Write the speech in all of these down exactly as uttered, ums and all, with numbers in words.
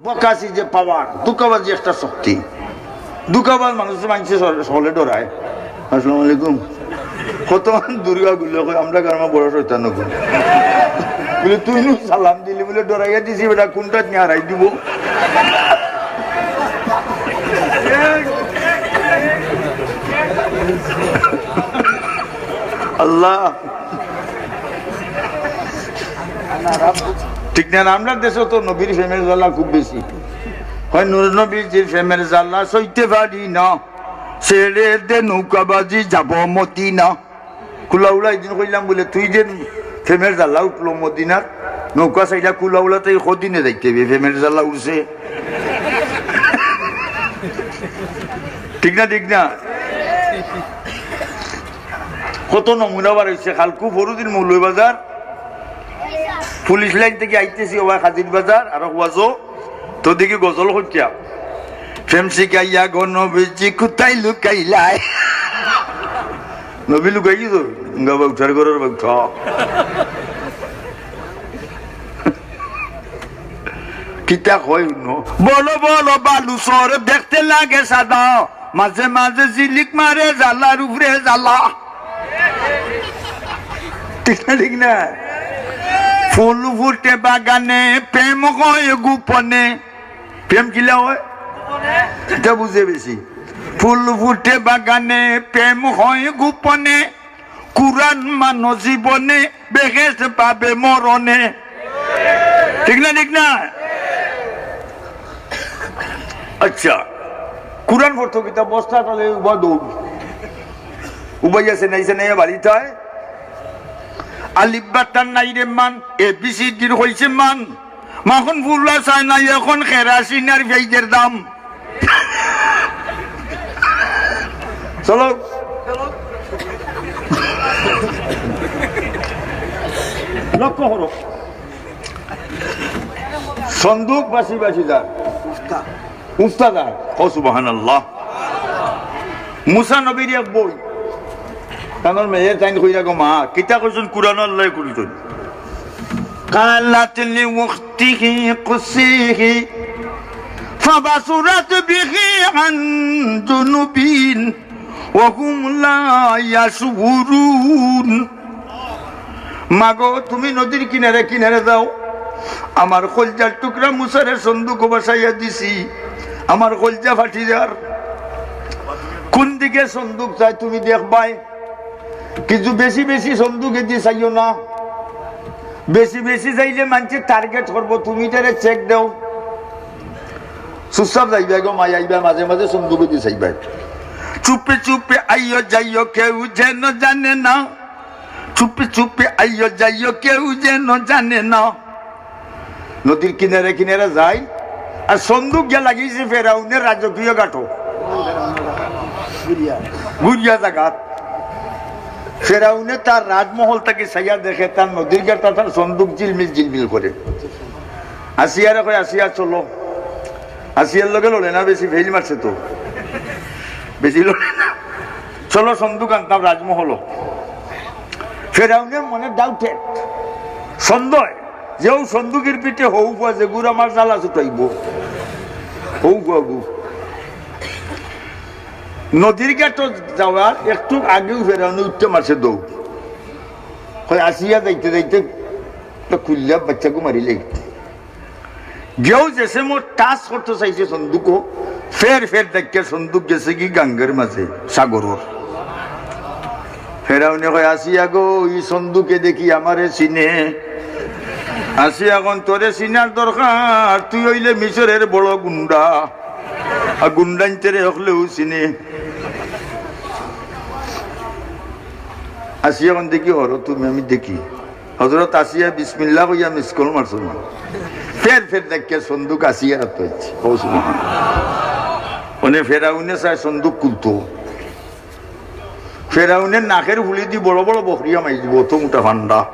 বকাসি যে পাওয়ার, ধুকাবাজি একটা শক্তি। ধুকাবাজ মানুষ, মানুষে সর-, সকলে ডরায়। "আসসালামু আলাইকুম।" কত দুর্গা গুলো কয়, "আমরা গ্রামে বড় শয়তান হবো।" বলে, "তুই নু সালাম দিলি?" বলে, "ডরাইয়া দিছি বেটা, কোনটা নিয়ে হারাই দিব।" আল্লাহ। ঠিক না? আমরার দেশো তো নবীর প্রেমের জ্বালা খুব বেশি। কয়, "নূর নবীজির প্রেমের জ্বালা সইতে পারি না, ছেড়ে দে নৌকাবাজি, যাব মদিনা।" কুলাউলা একদিন কইলাম বলে, "তুই যে প্রেমের জ্বালা উঠলো মদিনার, নৌকা চাইলা কুলাউলা, তাই কদিনে যাইতে হবে, প্রেমের জ্বালা উঠছে।" ঠিক না, ঠিক না? কত নমুনা বার হইছে। কালকু পরুদিন মৌলভীবাজার পুলিশ লাইন থেকে আইতেছি, ওবা কাজির বাজার, আর ওয়াজো তো দেখি গজল কইতা, "প্রেম শিখাইয়া গো নবীজি কোথায় লুকাইলায়।" নবী লুকাই গেছো? গা বাউঠার ঘরের বাউঠা। কিতা কয় হুনো? বড় বড় বালু চর দেখতে লাগে সাদা, মাঝে মাঝে ঝিলিক মারে জ্বালার উপরে জ্বালা। ঠিক না, ঠিক না? ফুল ফুটে বাগানে, প্রেম হয় গোপনে। প্রেম কিলা হয়? এটা বুঝে বেশি। ফুল ফুটে বাগানে, প্রেম হয় গোপনে, কুরআন মানো জীবনে, বেহেশত পাবে মরণে। ঠিক না, ঠিক না? আচ্ছা, কুরআন পড়তো কিতা? বস্তা তালে উবা দৌড়। উবাই আছে, নাইছে, নাইয়া বাড়িতে হয়। আলিফ বাতার নাই রে মান, এ বি সি ডির হইছে মান। মাখন ফুলা চায় নাই এখন কেরাসিন আর পেঁয়াজের দাম। চলো, লক্ষ্য করো, সন্দুক বাছি বাছি যার উস্তাদ আর, ও সুবহানাল্লাহ। মুসা নবীর এক বই, তানোর মেয়ে তাইন কইরা গো মা, কিতা কইছইন কুরআন আল্লাহ খুলছইন। قالت لأخته قصيه فبصرت به عن جنب وهم لا يشعرون। মাগো, তুমি নদীর কিনারে কিনারে যাও, আমার কলজার টুকরা মুসারে সন্দুকো বাসাইয়া দিছি, আমার কলজা ফাটি যার। কোন দিকে সন্দুক চায় তুমি দেখবায়, কিন্তু বেশি বেশি সন্দুকেদি চাইও না। বেশি বেশি চাইলে মানষে টার্গেট করবো, তুমি তারে চেক দেও। চুপচাপ যাইবায় গো মাই, আইবায় মাঝে মাঝে সন্দুকেদি চাইবায়। চুপে চুপে আইও যাইও, কেউ যেন জানে না। চুপে চুপে আইও যাইও, কেউ যেন জানে না। নদীর কিনারে কিনারে যাই, আর সন্দুক গিয়া লাগিছে ফেরাউনের রাজকীয় ঘাটো, গুরিয়া জাগাত। ফেরাউনে তার রাজমহল থাকি চাইয়া দেখে, তার নদীর ঘাটে তার সন্দুক ঝিলমিল ঝিলমিল করে। আসিয়ারে কয়, "আসিয়া, চলো।" আসিয়ার লগে লড়ে না বেশি, ফেইল মারছে তো, বেশি লড়ে না। "চলো, সন্দুক আনতাম রাজমহলো।" ফেরাউনের মনে ডাউটে, সন্দেহ, যে ও সন্দুকের পিঠে হউ ফুয়া যে গুড় আমার জ্বালা ছুটাইব, হউ ফুয়া গু। নদীর ঘাটো যাওয়ার একটু আগেউ ফেরাউনে উঠতে মারছে দৌড়। কয়, "আসিয়া যাইতে যাইতে তো খুললা বাচ্চাকে মারি লাগতে।" গেউ যেছে মোর টাচ করতে চাইছে সন্দুকো, ফের ফের দেখিয়া সন্দুক গেছে কি গাঙ্গের মাঝে, সাগরর। ফেরাউনে কয়, "আসিয়া গো, ই সন্দুকে দেখি আমারে চিনে।" আসিয়া কইন, "তোরে চিনার দরকার, তুই অইলে মিশরের বড় গুন্ডা, আর গুন্ডাইন্তরে হকলেউ চিনে।" আসিয়া কইন, "দেখি হরো তুমি, আমি দেখি।" হজরত আসিয়া বিসমিল্লাহ কইয়া মিস কল মারছইন না। ফের ফের দেখিয়া সন্দুক আসিয়ার আতো অইছে। ও সুবহান। মানে ফেরাউনে চায় সন্দুক খুলতো। ফেরাউনের নাকের ফুলিদি বড় বড় বকরিয়া মারি দিব, অত মোটা ফান্ডা।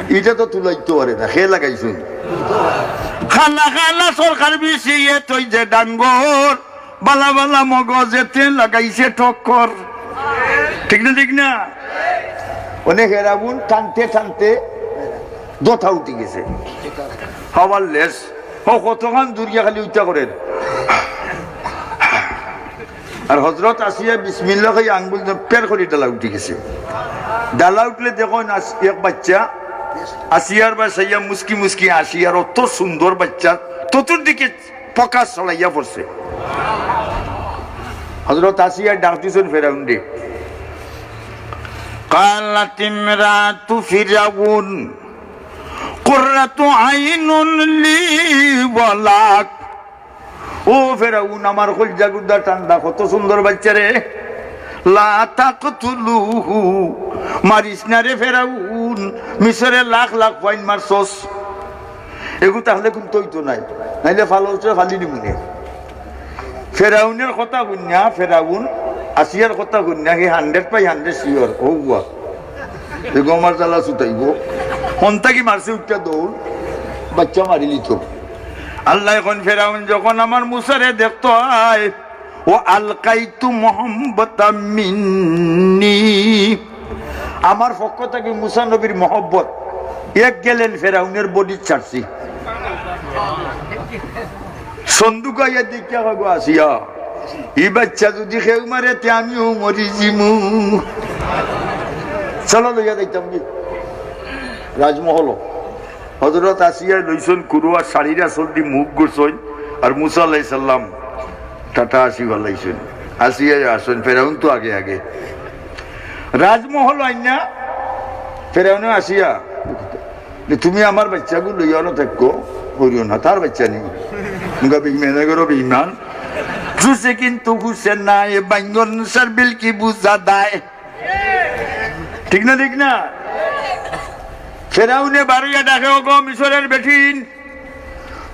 ইটা তো তুলাইতো পারে না, কে লাগাইছইন? খালা খালা সরকার বিছিয়ে থইছে ডাঙ্গর, বালা বালা মগজেতে লাগাইছে টক্কর। ঠিক না, ঠিক না? অনে ফেরাউন টানতে টানতে দথা উঠি গেছে। পাওয়ারলেস। ও কতখান দূর গিয়া খালি উইটা করের। আর হজরত আসিয়া বিসমিল্লাহ কইয়া আঙ্গুল দিয়া পের করি ডালা উঠি গেছে। ডালা উঠলে দেখইন আস-, এক বাচ্চা আসিয়ার বায় চাইয়া মুচকি মুচকি হাসি, আর অত সুন্দর বাচ্চা, ততুর দিকে ফোকাস ছড়াইয়া পড়ছে। হজরত আসিয়া ডাক দিছইন ফেরাউনরে, قالت امرأة فرعون قرة عين لي ولك। ও ফেরাউন, আমার কইলজা গুর্দা ঠান্ডা, কত সুন্দর বাচ্চা রে। لا تقتلوه, মারিস না রে ফেরাউন, মিশরে লাখ লাখ ফাইন মারছস। এগু তাহলে কিন্তু অইতো নায়, নাইলে ফালছে ফালি দিমুনে। ফেরাউনের কথা হুনিয়া, ফেরাউন আসিয়ার কথা হুনিয়া, হে hundred by hundred sure, হউয়া। এগু আমার জ্বালা ছুটাইবো। হন্তা কি মারছে উঠটা দৌড়, বাচ্চা মারিলিতো। আল্লায় কইন ফেরাউন যখন আমার মুসারে দেখতো আয়, وألقيت محبة مني, আমার পক্ষ থাকি মুসা নবীর মহব্বত এক গেলেন ফেরাউনের বডিত ছাড়ছি। সন্দুক আইয়া দেখিয়া কয়, "গো আসিয়া, ই বাচ্চা যুদি কেউ মারে, তে আমিও মরি যিমু।" চলো লইয়া যাইতাম কি রাজমহল। হজরত আসিয়া লইছইন কুরু আর শাড়ির আঁচল দি মুখ গুছইন, আর মুসা আলাইহিস সালাম টাটা আসি ফালাইছইন। আসিয়া আসইন, ফেরাউন তো আগে আগে। রাজমহল আইনা ফেরাউনে আসিয়া, যে, "তুমি আমার বাচ্চাগু লইয়া অনো থাকো, করিও না, তার বাচ্চা নি।" মুগা বেইমান, এগুলো বেইমান। জুসে কিন্তু হুসে নাই, বাইঙ্গন সার বিল কি বুঝা দায়। ঠিক না, ঠিক না? ফেরাউনে বারইয়া ডাকে, "ওগো মিশরের বেটিন,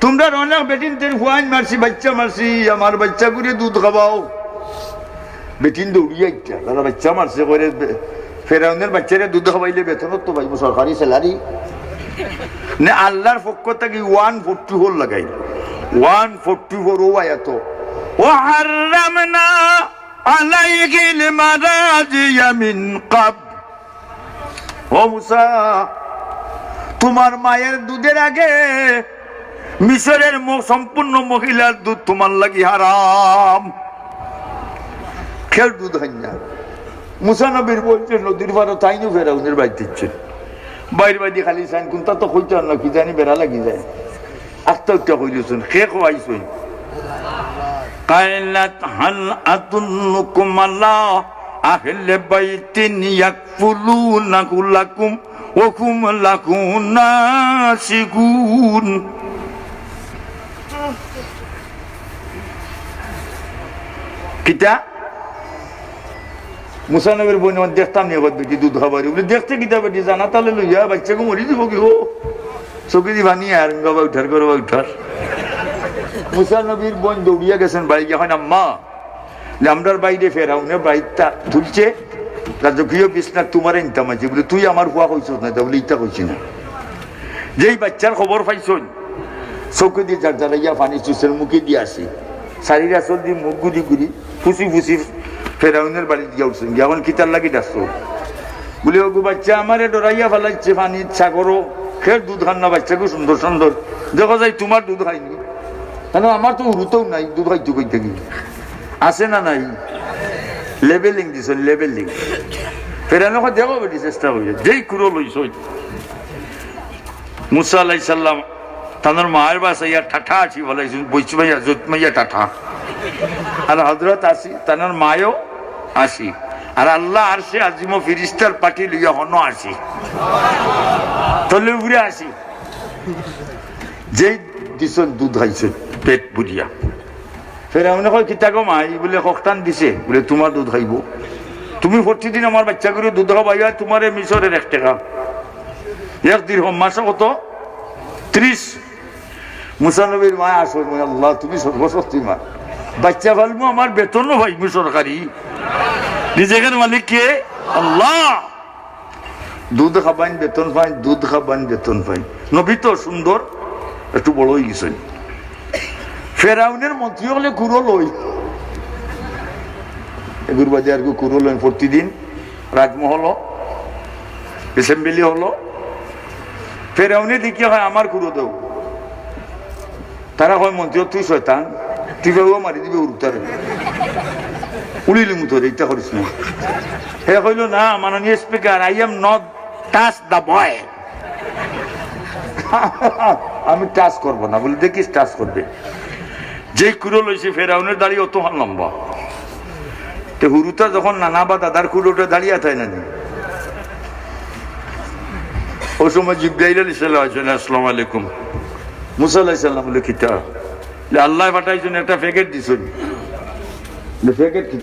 তুমরার অনেক বেটিনতের ফুয়াইন মারছি, বাচ্চা মারছি, আমার বাচ্চাগুরে দুধ খাবাও।" বেটিন দৌড়িয়া আইতা, তারা বাচ্চা মারছে করে বে-, ফেরাউনের বাচ্চারে দুধ খাবাইলে বেতন তো পাইবো, সরকারি স্যালারি। নে আল্লাহর পক্ষ থাকি one forty four লাগাইল, one forty four ও আয়াত, وحرمنا عليه المراضع من قبل। ও মুসা, তুমার মায়ের দুধের আগে মিশরের ম-, সম্পূর্ণ মহিলার দুধ তুমার লাগি হারাম। কেউর দুধ খাইন না। মুসা নবীর বইন নদীর পারো, তাইনও ফেরাউনের বাড়িত ইচ্ছইন। বাইর বাড়ি খালি চাইন, কুনটা তো কইতে পারইন না, কি জানি বেড়া লাগি যায়। আখতা উঠা কইলিছইন, কে খোয়াইছইন? قالت هل أدلكم على أهل بيت يكفلونه لكم وهم له ناصحون। কিতা? মুসা নবীর বইন আমার দেখতাম নি, এবার বেটি দুধ খাবারি। বলে, "দেখতে কিতা বেটি, জানা তালে লইয়া, বাচ্চাগু মরি দিব কি গো?" চোখে দি পানি আর, "বাবা উঠার, করবা উঠার।" মুসা নবীর বইন দৌড়িয়া গেছইন বাড়ি গিয়া, কইন, "আম্মা, যে আমরার বাইরে ফেরাউনে বাইরটা তুলছে, রাজকীয় বিছনা তুমারে নিতাম আইছি।" বলে, "তুই আমার ফুয়া কইছস না?" তা বলে, "ইতা কইছি না।" যেই বাচ্চার খবর পাইছইন, চোখে দি ঝারঝারাইয়া পানি চুষের, মুখে দি আসি, শাড়ির আঁচল দি মুখ গুদি গুদি, ফুসি ফুসি ফেরাউনের বাড়িত গিয়া উঠছইন। গিয়া কইন, "কিতার লাগি ডাকছো?" বলে, "ওগো বাচ্চা, আমারে ডরাইয়া ফালাইছে পানির সাগরো, কেউর দুধ খান না, বাচ্চাগু সুন্দর সুন্দর, দেখো যাই তুমার দুধ খাইনি, কেন আমার তো হুরুতেও নাই, দুধ খাইতো কই থাকি?" আছে না নাই? লেবেলিং দিছইন, লেবেলিং। ফেরাউনে কয়, "দেখো বেটি, চেষ্টা করিয়া।" যেই কুরো লইছইন, মুসা আলাইহিস সালাম তানর মায়ের বাসাইয়া ঠাঠা আসি ফালাইছইন, বইচ মাইয়া, জুত মাইয়া ঠাঠা। আর হজরত আসি, তানর মায়ও আসি। আর আল্লাহ আরশে আজিমো ফিরিস্তার পার্টি লইয়া হনো আসি। তলে উপরে আসি। যেই দিছইন দুধ খাইছইন পেট ভরিয়া। ফেরাউনে কয়, "কিতা গো মাই?" বলে, "ককটান দিছে।" বলে, "তুমার দুধ খাইবো? তুমি প্রতিদিন আমার বাচ্চাগুরে দুধ খাবাইয়া, তুমারে মিশরের এক টেকা, এক দিরহম, মাসে কত? ত্রিশ।" মুসা নবীর মায় আসইন, "আল্লাহ, তুমি সর্বশক্তিমান, বাচ্চা ফালমু, আমার বেতনও পাইমু সরকারি, রিজিকের মালিক কে? আল্লাহ।" দুধ খাবাইন বেতন পাইন, দুধ খাবাইন বেতন পাইন। নবী তো সুন্দর, একটু বড় অইগেছইন। ফেরাউনের মন্ত্রী অকলে কুরো লই। এগুর বাদে আর কুরো লইন প্রতিদিন রাজমহল, assembly হলো। ফেরাউনে দেখিয়া কয়, "আমার কুরো দেও।" তারা কয়, "মন্ত্রী, তুই শয়তান, তুই বাবু মারি দিবে উড়ুতারে, উড়িলিমু তোরে, ইটা করিস না।" হে কইল, "না, মাননীয় speaker, I am not touch the boy।" আমি টাচ করব না। বলে, "দেখিস, টাচ করবে।" যেই কুড়ো লইছে, ফেরাউনের দাড়ি অতখান লম্বা। তে হুরুতা যখন নানা বা দাদার কুড়োটা দাঁড়িয়ে থাকে না নি? ওই সময় জিব্রাইল আলাইহিস সালাম আছেন, "আসসালামু আলাইকুম।" মুসা আলাইহিস সালাম বলে, "কিতা?" বলে, "আল্লাহ পাঠাইছেন, একটা প্যাকেট দিছেন।" বলে, "প্যাকেট কি?"